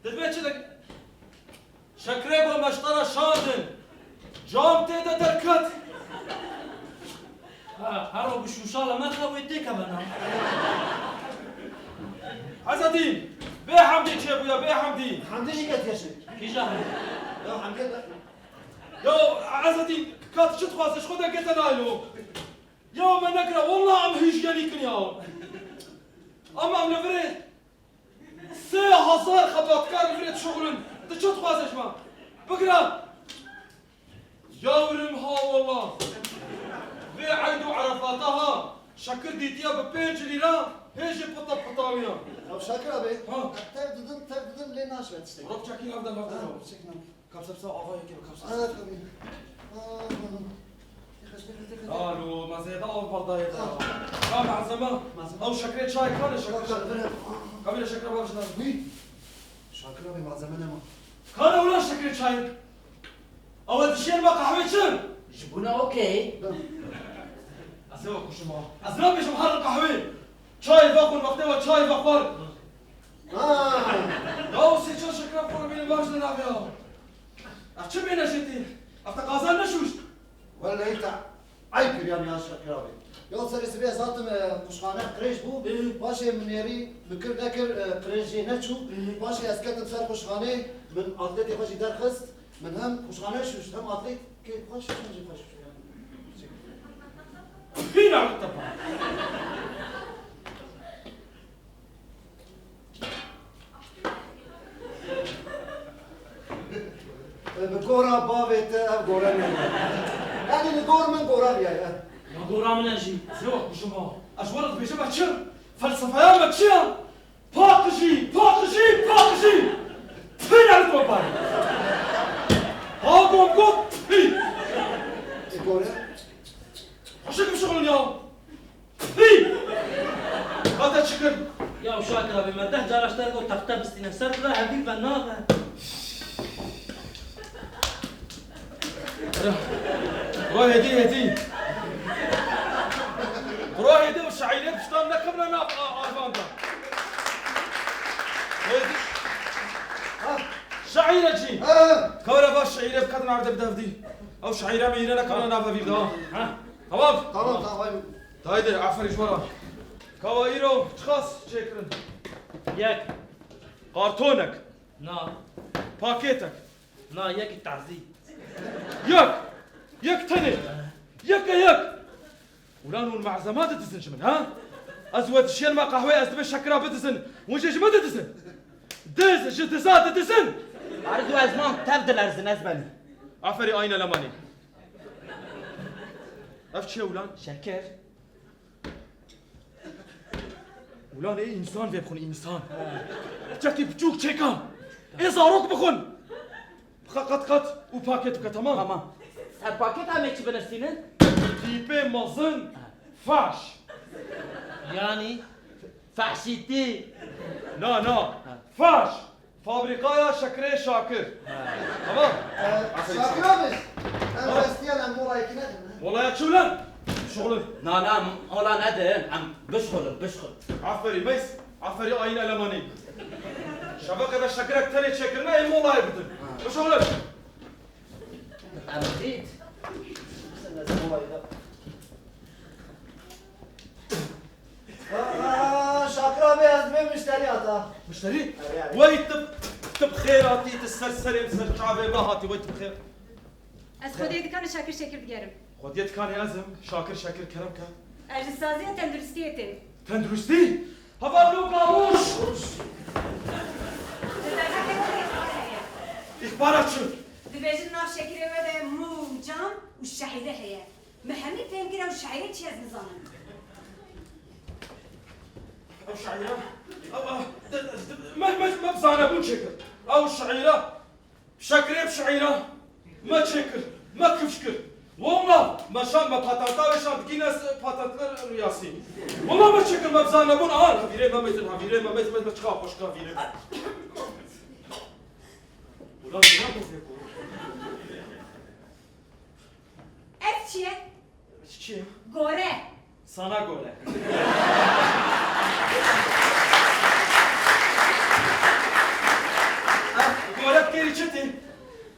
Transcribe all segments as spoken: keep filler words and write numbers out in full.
Divê çi dik-, Şekirê got me ji te re şandin. Cam tê de derket. Ha, her ro bi şûşala me xewê têkeve na. Ezedîn, bê Hemdî çêbûye, bê Hemdî. Hemdî jî ketiye şik. Kîja Hemdî? Ya Hemdî de. Ya Ezedîn, ka tu çi dixwazî, ji xwe de gete naylo. Ya me nekira, wallah em hîjyenîk in ya. Ama em li virê Sê hezar xebatkar li vê dişuxulin. Tu çi dixwaze ji me? Bigira. Ya wirim ha wela. Vê eyd û erefata ha. Şekir dîtiye bi pênc lîra. Hê jî pita pitaniya. Ya Şakir abi, ha, tev didin, tev didin lê naşve tiştek. Rop çekî hevdel hevdel. Ha, çek lan. Kapsa pisa ava yekê bi kapsa. Ha, tabii. Ha, ha, ha. Alo, ma zêde av berdayê de. Ha. Ha, malzeme. Malzeme. Ew şekrê çayê kane şekir. Bak, bak, bak. Kamîre şekre bavjina. Wî. Şakir abi malzeme nema. Kane ulan şekrê çayê. Ew dişên me qehwê çin. Ji bûna okey. Ez ê we kuşim ha. Ez nabêjim herin qehwê. Çayê vexwin, wextê we çayê vexwar. Ha. Ya o sê çar şekra xwe bînin bavjine navê ya. Ev çi bêne jê tê? Ev te qazan neşûşt? Wellahî te eyb kiriyan ya Şakir abi. Ya serê sibê ez hatim, e, quşxane qirêj bû. Ê. Paşê min nêrî, min kir nekir, e, qirêj jê neçû. Ê. Paşê ez ketim ser quşxanê, min atletê xwe jî derxist. Min hem quşxane şûşt, hem atletê xwe şûşt, hem jî xwe şûşt. Hîna tepa. Bi gora bavê te ev gore nebe. Yanî li gor min gore biyaye. Ya gora min e jî. Ez ê we kuşim ha. Ez ji we re dibêjim me çi? Felsefeya me çi ya? Paqijî, paqijî, paqijî. Tfî nerit we parê. Ha gom got tfî. Gore. Xweşik bişixulin ya. Pî! Hate çi kir? Ya Şakir abi, me deh cara ji te re got texte bistîne. Ser bila hevîr ve nabe. Bro hêdî, hêdî. Bro hêdî û şaîrê piştan nekevne nav a-, arvan de. Hêdî. Ha. Şaîre cî. Ha. Kawre va şaîrê biketin erde bi devdî. Ew şaîre mîre nekevne nav hevîr de ha. Ha. Tamam. Tamam, tamam. Haydi, aferî ji we re. Kawa îro çiqas çêkirin? Yek. Kartonek. Na. Pakêtek. Na, yek tazî. Yek. Yek tenê. Yek e yek. Ulan hûn malzema didizin ji min, ha? Ez we dişên me qehwê ez dibê şekira bidizin. Hûn jê ji min didizin. Diz ji diza didizin. Arzu ez mam tev dilerzin ez benî. Aferî Ayne Lemanî. Ev çi ye ulan? Şeker. Ulan ê însan vê bixwin, însan. Çekî biçûk çêka. Ê zarok bixwin. Bixe qat qat û paket bike, tamam? Tamam. Ser paket em ê çi binivîsînin? Tîpê mezin faş. Yanî? Fahşîtî. Na, na. Ha. Faş. Fabrîkaya şekirê Şakir. Ha. Tamam. Ee, Şakir abi, em restiyen em molayekî nedin mi? Molaya çi ulan? Bişuxulin. Na, na, mola nedin. Em bişuxulin, bişuxulin. Aferî Meys, aferî Ayîn Elemanî. Şeveqê de şekirek tenê çêkirine ê molayê bidin. Ha. Bişuxulin. Em dît. Sen de molayê de. Aa, Şakir abi, ez dibêm mişterî hata. Mişterî? Erê, erê. Wey tu, tu bi xêr hatî, tu ser serê min, ser çavê me hatî, wey tu bi xêr. Ez xwediyê dikanê Şakir Şekir digerim. Xwediyê dikanê ez im, Şakir Şekir, kerem ke. Ez ji saziya tenduristiyê têm. Tenduristî? Hava lo gamoş! Di derheqê te îxbar heye. Îxbara çi? Dibêjin nav şekirê we de mû, cam û şehîre heye. Me hemî fêm kir ew şaîrê çi ez nizanim. Ew şaîra, ew, ew, de, de, me, me, me bi zanebûn çêkir. Ew şaîra, şekirê bi şaîra me çêkir, me kifş kir. Walla, me şand, me patenta wê şand, Guinness patentler riyasî. Walla me çêkir, me bi zanebûn, aha, hevîrê me metin, hevîrê me metin, me, me çiqa xweşik hevîrê me. Ulan, ne bu? Ev çi ye? Çi? Gore. Sana göre.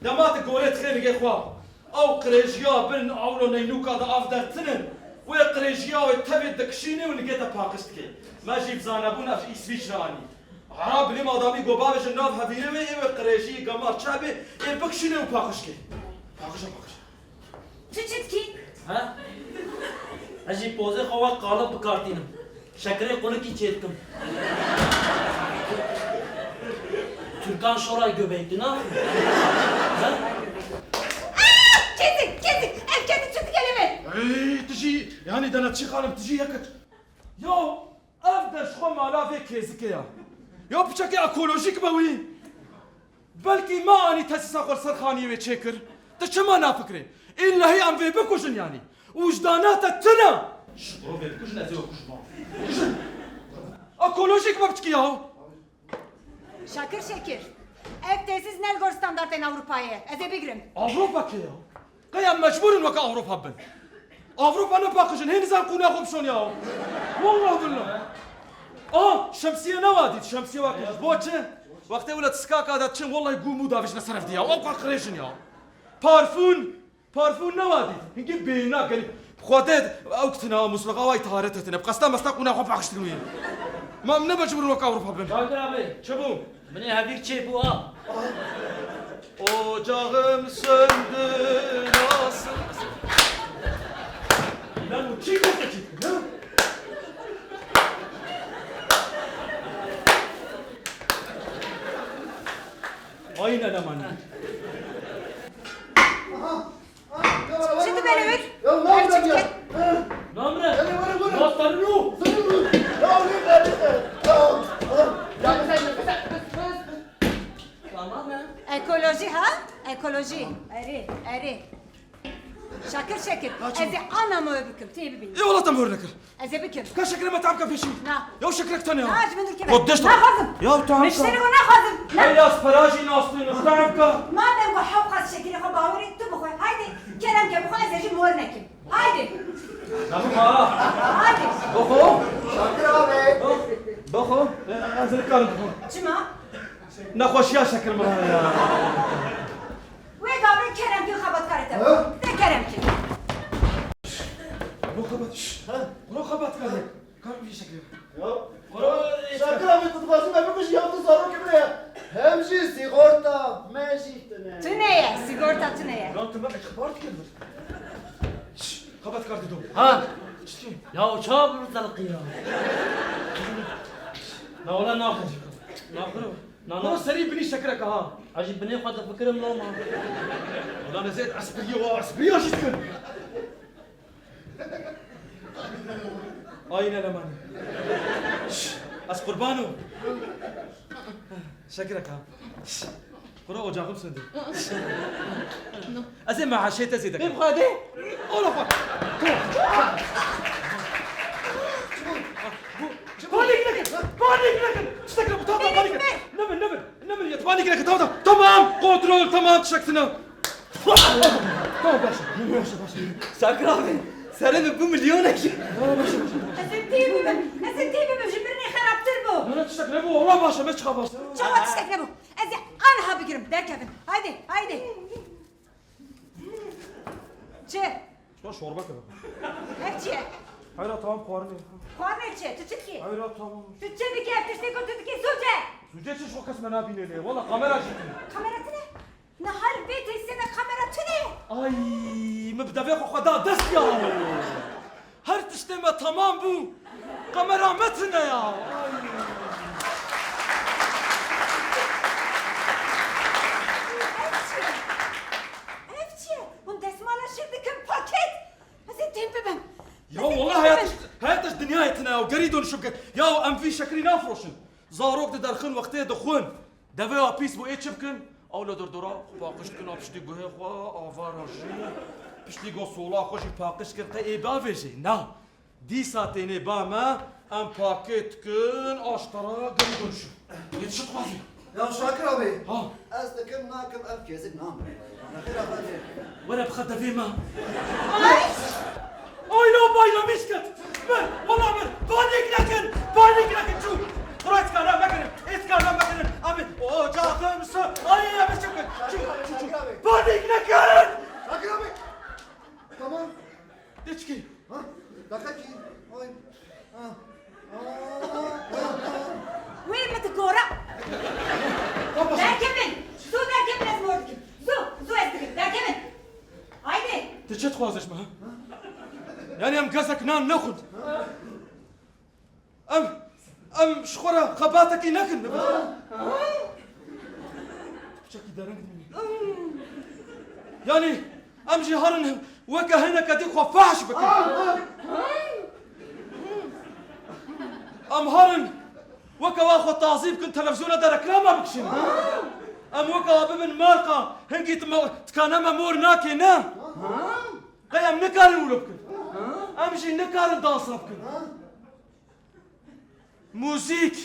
Cemaat gorê dixê nigê xwe. Ew qirêjiya bin ewlo neynûka de av dertinin. Wê qirêjiya wê tevê dikişînê û nigê te paqij dikê. Me jî bi zanebûn ev Îsvîçre anî. Ara bilî madamî go bavêjin nav hevîrê wê ê wê qirêjî gemar çebê ê bikişînê û paqij kê. Paqij e, paqij. Tu çi dikî? Ha? Ez jî pozê xwe wek qalib bikartînim. Şekirê qulikî çêdikim. Türkan şoray göbeği, tu ne yapıyorsun? Ha? Kezik, kezik, ev kezik çi dike li vir? Ey, tu jî, yani dene çi xalim, tu jî yekit. Ya, ev de ji xwe mala vê kêzikê ya. Ya piçekê ekolojîk be wî. Belkî me anî tesîsa xwe li ser xaniyê wê çêkir. Tu çima nafikirî? Îllehî em vê bikujin yanî. Wijdana te tune. Şikoro vê bikujin, ez ê we kujim. Kujin. Ekolojîk be piçkî ya. Şakir Şekir. Ev tesîs ne li gor standartên Ewropayê ye. Ez ê bigirim. Avropa kê ya? Qey em mecbûr in weke Ewropa bin? Ewropa ne paqij in, hê nizan qûna xwe bişon ya. Wallah billah. Aha, şemsiye ne wa dît, şemsiye wa qij. Bo çi? Wextê wile tiskaka de çin, wallahi gû mû davêjine ser ev diya. Ew qirêj in ya. Parfûn, parfûn ne wa dît. Hingî bêhna gelî. Xwedê ew kitine, musluxa wa taharet tine. Bi qesta mesta qûna xwe paqij dikin wî. Ma em ne mecbûr in weke Ewropa bin. Şakir abi. Çi bû? Binê hevîr çê bû ha. Ocağım söndü nasıl? Lan o çiğ köfteci, ne? Aynen aman. Aha. Çi dibe li wir? Ya ne yapacağım ya? Namre. Hadi vurun, vurun. Nastarino. Vurun, vurun. Ya ne yapacağım? Ya, ya. Tamam mı? Ekolojî ha? Ekolojî. Erê, erê. Şakir Şekir. Ha, çi? Ez ê ana me wê bikim. Tê bibîn. Ê wala te mor nekir. Ez ê bikim. Ka şekirê me tam ka pêşî. Na. Ya şekirek tane ya. Na, ji min dûr keve. Goddeş. Naxwazim. Ya tamam. Mişterî ku naxwazim. Na. Ey ya spera jî nastî nixtam ka. Madem ku hewqas şekirê xwe bawerî tu bixwe. Haydi kerem ke bixwe ez ê jî mor nekim. Haydi. Tamam ha. Haydi. Bixwe. Şakir abi. Bixwe. Ez nikarim bixwim. Çima? Nexweşiya şekir min heye ya. Wê gavê kerem kî xebatkarê te. Ha? Te kerem kî. Kuro xebat, şş. Ha? Kuro xebatkar. Kar vî şekilî. Ya. Kuro, Şakir abi, tu dixwazî me bikujî ya tu zarokê min e. Hem jî sîgorta me jî tune. Tune ye, sîgorta tune ye. Ya tu me îxbar dikir. Şş, xebatkar dido. Ha? Çi? Ya o çawa bi min zeliqî ya? Na wala naxir. Naxir. Na, na. Kuro serî binî şekireke ha. Ez jî binê xwe difikirim loma. Ulan ez ê espriyê wa, espriya jî dikim. Aynen aman. Şş, ez qurban o. Şekirek ha. Şş, kuro ocağım söndü. Ez ê meaşê te zêde kim. Bê xwedê. Ola xwe. Panik nekin. Panik nekin. Tiştek ne bu? Tamam, tamam, panik nekin. Nebin, nebin. Nebin ya, panik nekin. Tamam, tamam. Tamam, kontrol, tamam, tiştek ne? Tamam, başla. Başla, başla. Şakir abi, serê min bû milyonekî. Tamam, başla, başla, başla. Ez ê tê bibim. Ez ê tê bibim. Ji mirinê xerabtir bû. Ne, ne, tiştek nebû. Wala başla, me çiqa başla. Çawa tiştek nebû? Ez ê anha bigirim. Derkevin. Haydi, haydi. Çi? Şuna şorba kir. Ev çi ye? Hayra tamam xwarinê. Xwarinê çi? Tu çi dikî? Hayra tamam. Tu çi dikî? Ev tiştê ku tu dikî sûc e. Sûcê çi, şo kes me nabîne lê. Wala kamera jî tune. Kamera tune? Nihar vê tesîsê de kamera tune. Ay, min bi devê xwe xwe da dest ya. Her tiştê me temam bû. Kamera me tune ya. Ay. Ev çi ye? Ev çi ye? Hûn destmala şir dikin paket. Ez ê tên bibim. Ya wala heyat, heyat ji dinyayê tune ya. Gerî dönüşüm ke. Ya em vî şekirî nafroşin. Zarok diderxin wextê dixwin. Devê wa pîs bû, ê çi bikin? Ew li dordora xwe paqij dikin, a piştî guhê xwe, ava re jî, piştî go sola xwe jî paqij kir, qey ê bavêjê? Na. Dîsa tênê ba me, em pakêt dikin, aştara gerî dönüşüm. Yê çi dixwazî? Ya Şakir abi. Ha. Ez dikim nakim ev kêzik nam. Nexêr efendî. Were bixe devê me. Ay! Aylo baylo mişket. Mir, wala mir. Panik nekin, panik nekin. Çû. Xura êskana mekirin, êskana mekirin. Abi, ocağım sö-, ay, abi, çabuk. Çû, çû, çû. dixwaze ji me, ha? Yanî em kesek nan nexwin. Em, em ji xwe re xebatekî nekin. Çekî dereng dimîne. Yanî em jî herin weke hineke dî xwe fehş bikin. Em herin weke wa xwe tazî bikin, televîzyona de reklama bikişînin. Em weke wa bibin marka, hingî tima-, tikane me mor nake, ne? Qey em nikarin wilo bikin. Em jî nikarin dansa bikin. Muzîk.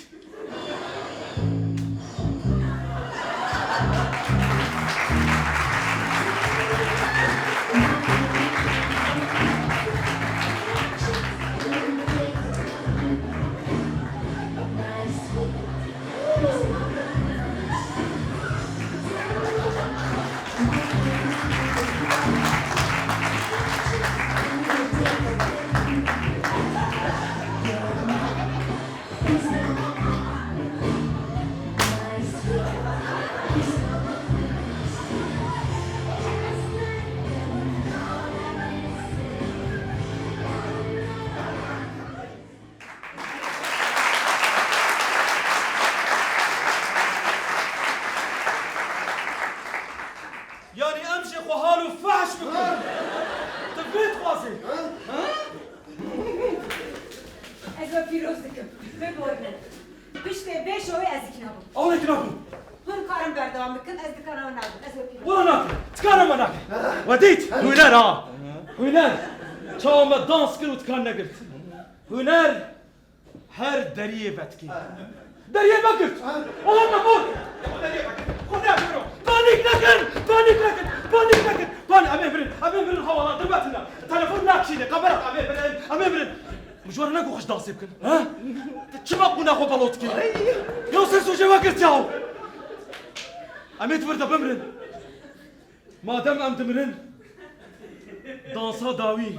Yanî em jî xwe hal û fehş bikin. Tu vê dixwazî? Ez we pîroz dikim. Biborînin. Piştê vê şowê ez ê kî nebim. Ew ê kî nebim? Hûn karin berdewam bikin, ez dikana we nadim. Ez we pîroz. Wela nake. Tikana me nake. We dît? Hûner ha. Hûner. Çawa me dans kir û tikan negirt. Hûner. Her deriyê vetkê. Deriyê vegirt. Oha me bor. Deriyê vegirt. Xwedê biro. Panîk nekin. Panîk nekin. Panîk nekin. Panîk. Em ê mirin. Em ê mirin, hevala dirbetin. Telefon nakişîne. Kamera. Em ê mirin. Em ê mirin. Min ji we re negot xweş dansê bikin. Ha? Tu çima qûna xwe balo dikî? Ya ser sojê vegirt ya. Em ê di vir de bimirin. Madem em dimirin, dansa dawî.